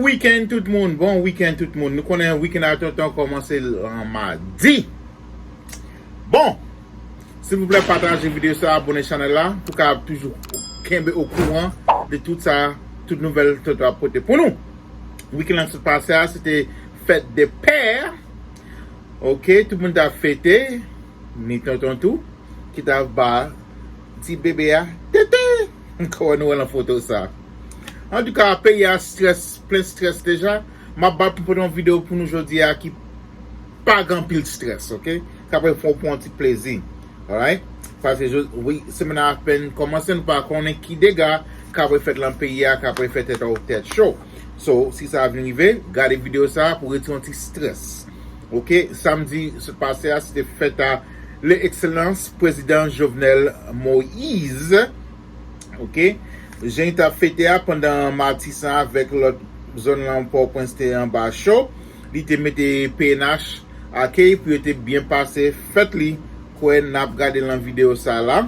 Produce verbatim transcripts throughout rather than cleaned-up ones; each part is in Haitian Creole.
Weekend tout moun, bon weekend tout moun. Nou konnen weekend a tonton kòmanse lan madi. Bon, silvouplè pataje videyo sa, abone chanèl la pou ka toujou kenbe okouran de tout sa, tout nouvèl tonton ap pote pou nou. Weekend lan sot pase a, se te fèt de pè. Ok, tout moun t ap fete, ni tonton tou, ki t ap ba ti bebe a tete. Kòman nou wè lan foto sa? Antouka, peyi a strès, plen strès deja. M ap bat pou pote yon videyo pou nou jodi a ki pa gen anpil strès, ok? K ap fè w pran yon ti plezi. Alright? Paske, wi, semèn nan apèn kòmanse, nou pa konnen ki dega k ap fèt lan peyi a, k ap fè tèt ou tèt cho. So, si sa vin rive, gade videyo sa pou retire yon ti strès. Ok, samdi sot pase a, se te fèt a Le Excellence Prezidan Jovenel Moïse. Ok, jan li t ap fete a pandan Matisan avèk lòt zòn lan Pòtoprens te anba cho, li te mete P N H akèy pou yo te byen pase fèt li. Kwè n ap gade lan videyo sa la.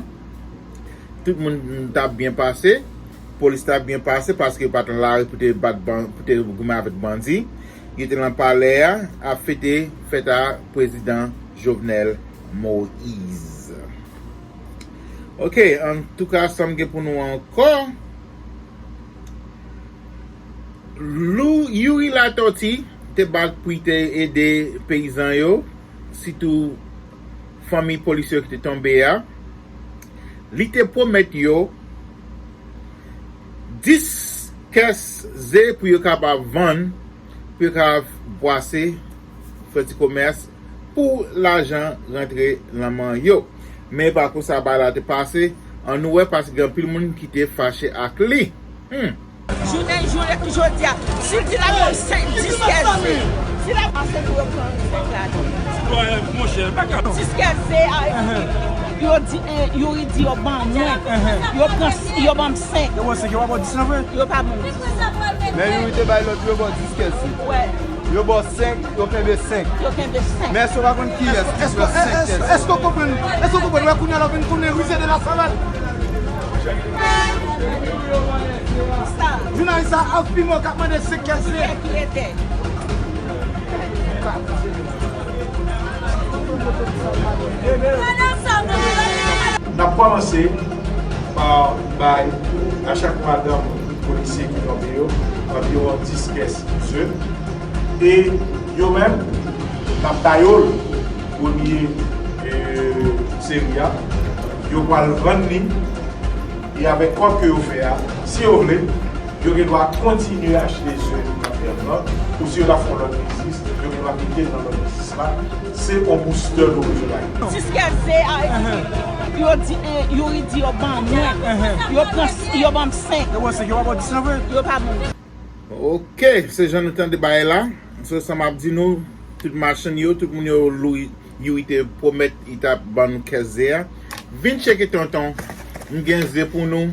Tout moun t ap byen pase. Polis t ap byen pase paske yo pa t nan lari pou te bat ban, pou te goumen avèk bandi. Yo te lan palè a ap fete fèt a Prezidan Jovenel Moïse. Ok, antouka, sa m gen pou nou ankò. Lou Youri Latòti te bat pou li te ede peyizan yo, sitou fanmi polisye ki te tonbe a. Li te pwomèt yo dis kès ze pou yo kapab vann, pou yo kapab bwase, fè ti komès, pou lajan rantre lan men yo. Men pa konsa bagay la te pase, ann nou wè, paske gen anpil moun ki te fache ak li. Hmm. Jounen jou, lè kou jodi a, si l di l ap ban m senk, dis kès ze, si l ap pase pou yo pran senk la, non. Sitwayen, monchè, pa ka. Dis kès ze a, yo di, eh, Youri di yo ban mwen. Yo pran, yo ban m senk. Yo ban senk, yo pa ba w dis nan vre? Yo pa ban m dis. Men Youri te bay lòd pou yo ba w dis kès ze. Wè. Yo ba w senk, yo kenbe senk. Yo kenbe senk. Men èske w pa konn kiyès ki pran senk kès? Èske w konprann? Èske w konprann? Wè kounye a la w vin tounen rusé de la savane. Jounalis sa ap filme w k ap mande senk kès ze. N ap kòmanse pa bay a chak madanm polisye ki tonbe yo anviwon dis kès ze. E yo menm, n ap ba yo l premye, e, seri a. Yo pral vann li. E avèk kòb ke yo fè a, si yo vle, yo gen dwa kontinye achte ze nan fèm nan, ou si yo ta fè yon lòt biznis, yo gen dwa kite l nan lòt biznis la. Se yon boustè nou bezwen bay. Dis kès ze a, yo di, eh, Youri di yo ban mwen. Yo pran, yo ban m senk. Yo ban w senk, yo pa ba w dis nan vre? Yo pa ban m. Ok, se jan nou tande bagay la. Se sa m ap di nou, tout machann yo, tout moun yo, Lou, Youri te pwomèt li t ap ban nou kès ze a. Vin tcheke tonton, m gen ze pou nou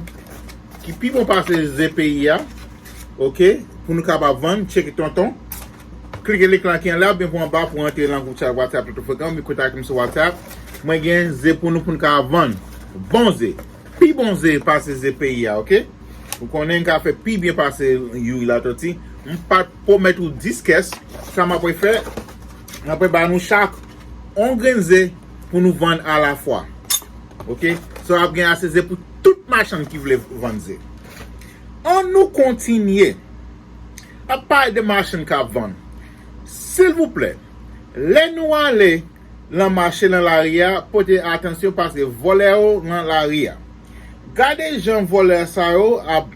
ki pi bon pase ze peyi a. Ok, pou nou kapab vann, tcheke tonton. Klike lekran ki anlè oubyen pou anba pou antre nan gwoup chat WhatsApp Tonton Frekan, oubyen kontakte m sou WhatsApp. Mwen gen ze pou nou pou nou ka vann. Bon ze. Pi bon ze pase ze peyi a, ok? Ou konnen n ka fè pi byen pase Youri Latòti. M pa t pwomèt ou dis kès. Sa m apre fè, m apre ba nou chak on grenn ze pou nou vann alafwa. Ok? Sa w ap gen ase ze pou tout machann ki vle vann ze. An nou kontinye ap pale de machann k ap vann. Silvouplè, lè nou ale lan mache lan lari a, pote atansyon paske vòlè yo lan lari a. Gade jan vòlè sa yo ap,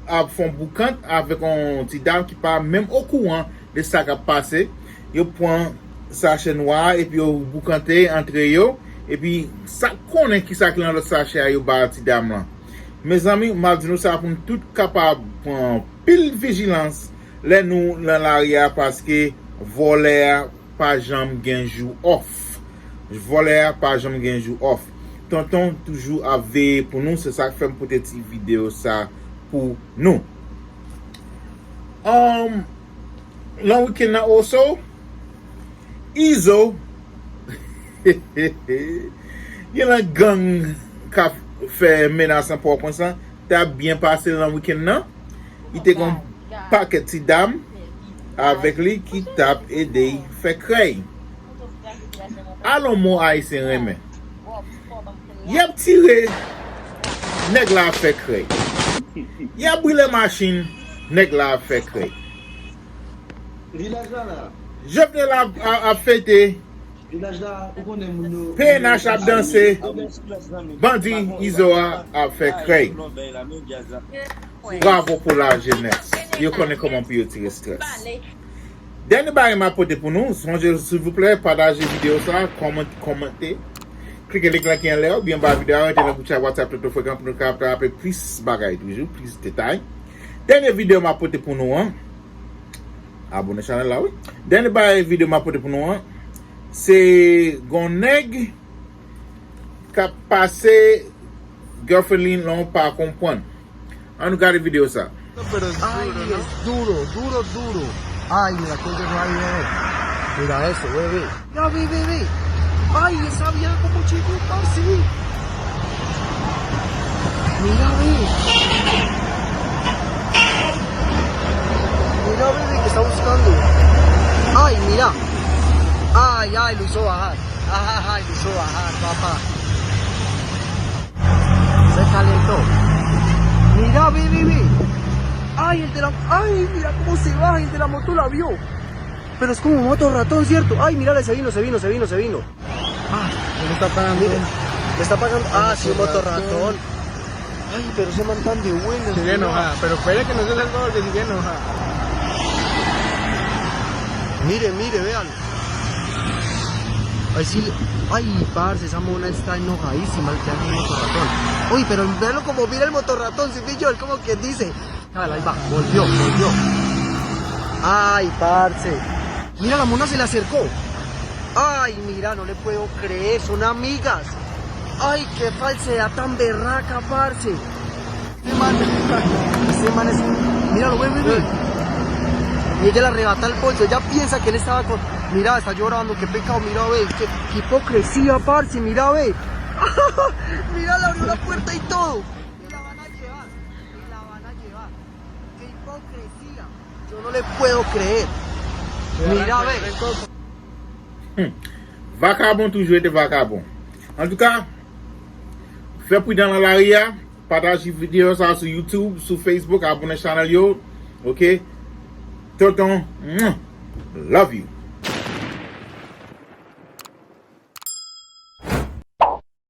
ap fè yon boukant avèk yon ti dam ki pa menm okouran de sa k ap pase. Yo pran sachè nwa a epi yo boukante antre yo. Epi sa konnen kisa ki lan lòt sachè a yo ba ti dam lan. Mezanmi, m ap di nou sa pou nou tout kapab pran anpil vijilans lè nou lan lari a paske vòlè a pa janm gen jou off. Vòlè a pa janm gen jou off. Tonton toujou ap veye pou nou, se sa k fè m pote ti videyo sa pou nou. Um, lan wikenn nan oso, Izo gen lan gang k ap fè menas nan Pòtoprens lan, t ap byen pase lan wikenn nan. Li te gon pakèt ti dam avèk li ki t ap ede l fè krèy. Alon mo ayisyen renmen. Y ap tire, nèg la ap fè krèy. Y ap brile machin, nèg la ap fè krèy. Jovenel ap, ap, ap fete. P N H ap danse. Bandi Izo a ap fè krèy. Bravo pou la jeunesse. Yo konnen kòman pou yo tire strès. Dènye bagay m ap pote pou nou, sonje, silvouplè, pataje videyo sa, kòman-, kòmante, klike link lan ki anlè, oubyen anba videyo a, rete nan gwoup chat WhatsApp Toto Frekan pou nou ka atrape plis bagay toujou, plis detay. Dènye videyo m ap pote pou nou an, abone chanèl la, wi. Dènye bagay videyo m ap pote pou nou an, se gon nèg k ap pase girlfriend li nan w pa konprann. Ann nou gade videyo sa. Ay, es duro, duro, duro. Ay, mira, cógelo ahí, bebé. Mira eso, bebé. Mira, ve, ve, ve. Ay, esa vieja como chiquita, sí. Mira, ve. Mira, ve, ve, que está buscando. Ay, mira. Ay, ay, lo hizo bajar. Ay, ay, ay, lo hizo bajar, papá. Se calentó. Mira, ve, ve, ve. Ay, el de la, ay, mira cómo se baja, el de la moto la vio. Pero es como un moto ratón, ¿cierto? Ay, mira, se vino, se vino, se vino, se vino. Ah, le está pagando. Mira, le está pagando. Ah, sí, un moto ratón. Ay, pero ese man tan de bueno. Sigue enojada, pero espera que no se salga porque sigue enojada. Mire, mire, véalo. Ay, sí, ay, parce, esa mona está enojadísima, el que hace el motorratón. Uy, pero véalo como mira el motorratón, si pillo, él como que dice, "Dale, ahí va, volvió, volvió." Ay, parce. Mira, la mona se le acercó. Ay, mira, no le puedo creer, son amigas. Ay, qué falsedad tan berraca, parce. Ese man, ese man es, míralo, ve, ve, ve. Y ella le arrebata el bolso, ella piensa que él estaba con, mira, está llorando, qué pecado, mira, ve, qué, qué hipocresía, parce, mira, ve. Mira, le abrió la puerta y todo. Y la van a llevar, y la van a llevar. Qué hipocresía. Yo no le puedo creer. Mira, ve. Hmm. Vakabon toujou rete vakabon. Antouka, fè pridan nan lari a, pataje videyo sa sou YouTube, sou Facebook, abone chanèl yo. Ok? Tonton, mwah, love you.